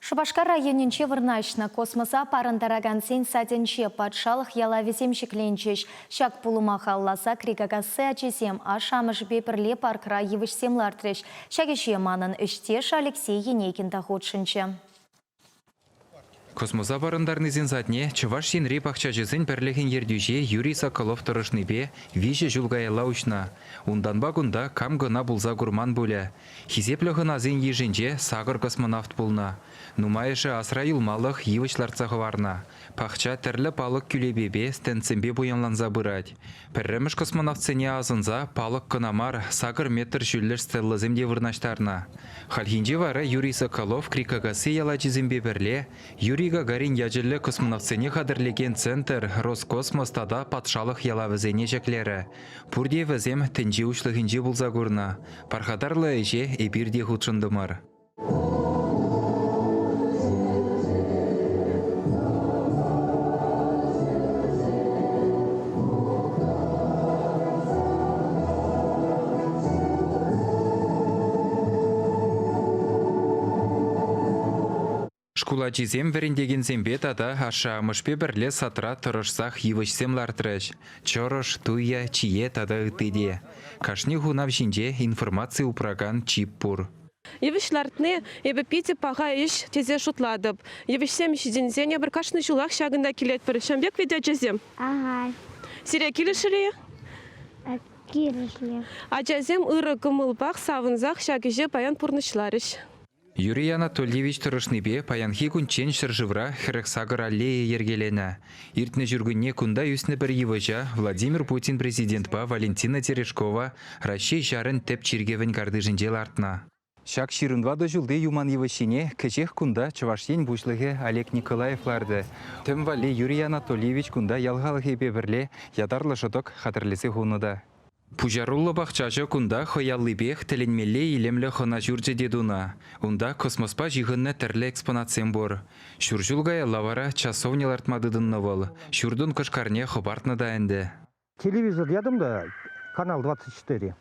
Шупашкар районӗнче вырнаҫнӑ космоса парӑнтаракансен садӗнче патшалӑх ялавӗсем ҫӗкленчӗҫ. Ҫак пулӑма халалласа Крикакасси ачисем ашшӗ-амӑшӗпе пӗрле паркра йывӑҫсем лартрӗҫ. Ҫак ӗҫе манӑн ӗҫтеш Алексей Енейкин та хутшӑнчӗ. Космоса парӑнтарнисен садне Чӑваш Енри пахчаҫӑсен пӗрлӗхӗн ертӳҫи Юрий Соколов тӑрӑшнипе виҫӗ ҫул каялла уҫнӑ. Унтанпа кунта кам кӑна пулса курман пулӗ. Хисеплӗ хӑнасен йышӗнче сакӑр космонавт пулнӑ. Нумайӑшӗ асра юлмалӑх йывӑҫ лартса хӑварнӑ. Пахча тӗрлӗ палӑк кӳлепепе, стендсемпе пуянланса пырать. Пӗрремӗш космонавтсене асӑнса палӑк кӑна мар, сакӑр метр ҫӳллӗш стеллӑсем те вырнаҫтарнӑ. Хальхинче вара Юрий Соколов Криккакасси ял ачисемпе пӗрле Юрий Гагарин ячӗллӗ космонавтсене хатӗрлекен центр Роскосмос тата патшалӑх ялавӗсене ҫӗклерӗ. Пурте вӗсем тӗнче уҫлӑхӗнче пулса курнӑ. Пархатарлӑ ӗҫе эпир те хутшӑнтӑмӑр. Шкул ачисем вӗрентекенсемпе тата ашшӗ-амӑшпе пӗрле садра тӑрӑшсах йывӑҫсем лартрӗҫ. Чӑрӑш, туя, чие тата ытти те. Кашни хунав ҫинче информаци упракан чип пур. Йывӑҫ лартни эпӗ питӗ паха ӗҫ тесе шутлатӑп. Йывӑҫсем ҫитӗнсен эпир кашни ҫулах ҫакӑнта килетпӗр. Ҫавӑн пек вӗт ачасем? Ага. Сире килӗшрӗ-и? Килӗшрӗ. Ачасем ырӑ кӑмӑлпах савӑнсах ҫак ӗҫе паян пурнӑҫларӗҫ. Юрий Анатольевич тӑрӑшнипе паянхи кунччен ҫӗршывра 48 аллея йӗркеленӗ. Иртнӗ ҫуркунне кунта ӳснӗ пӗр йывӑҫа Владимир Путин президентпа Валентина Терешкова Раҫҫей ҫарӗн тӗп чиркӗвӗн картишӗнче лартнӑ. Ҫак 24 ҫулти юман йывӑҫҫине кӗҫех кунта Чӑваш Ен Пуҫлӑхӗ Олег Николаев лартӗ. Тӗм валли Юрий Анатольевич кунта ял халӑхӗпе пӗрле ятарлӑ шӑтӑк хатӗрлесе хунӑ та. Пуҫаруллӑ пахчаҫӑ кунта хӑй аллипех тӗлӗнмелле илемлӗ хӑна ҫурчӗ те тунӑ. Унта космоспа ҫыхӑннӑ тӗрлӗ экспонатсем пур. Ҫур ҫул каялла вара часовня лартма тытӑннӑ вӑл. Ҫуртӑн кӑшкарне хӑпартнӑ та ӗнтӗ. Телевизор ятӑм та, канал 24.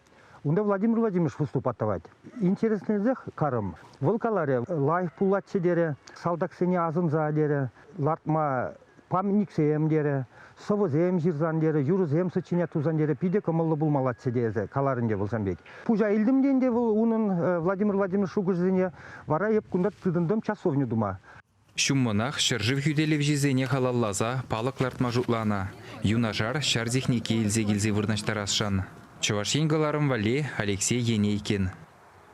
Унта Владимир Владимирович выступать тӑвать. Интересленсех карӑм. Вӑл каларӗ, лайӑх пулатчӗ терӗ, салтаксене асӑнса терӗ, лартма памятниксем терӗ, сӑвӑсем ҫырсан терӗ, юрӑсем сочинять тусан терӗ, питӗ кӑмӑллӑ пулмаллаччӗ тесе каларӗ ӗнтӗ вӑл сан пек. Пуҫа илтӗм те ӗнтӗ вӑл унӑн Владимир Владимирович шухӑшӗсене. Вара эп кунта тытӑнтӑм часовню тума. Ҫуммӑнах ҫӗршыв хӳтӗлевҫисене халалласа палӑк лартма шутланӑ. Юнашар ҫар техники илсе килсе вырнаҫтарасшӑн. Чӑваш Ен кӑларӑм валли Алексей Енейкин.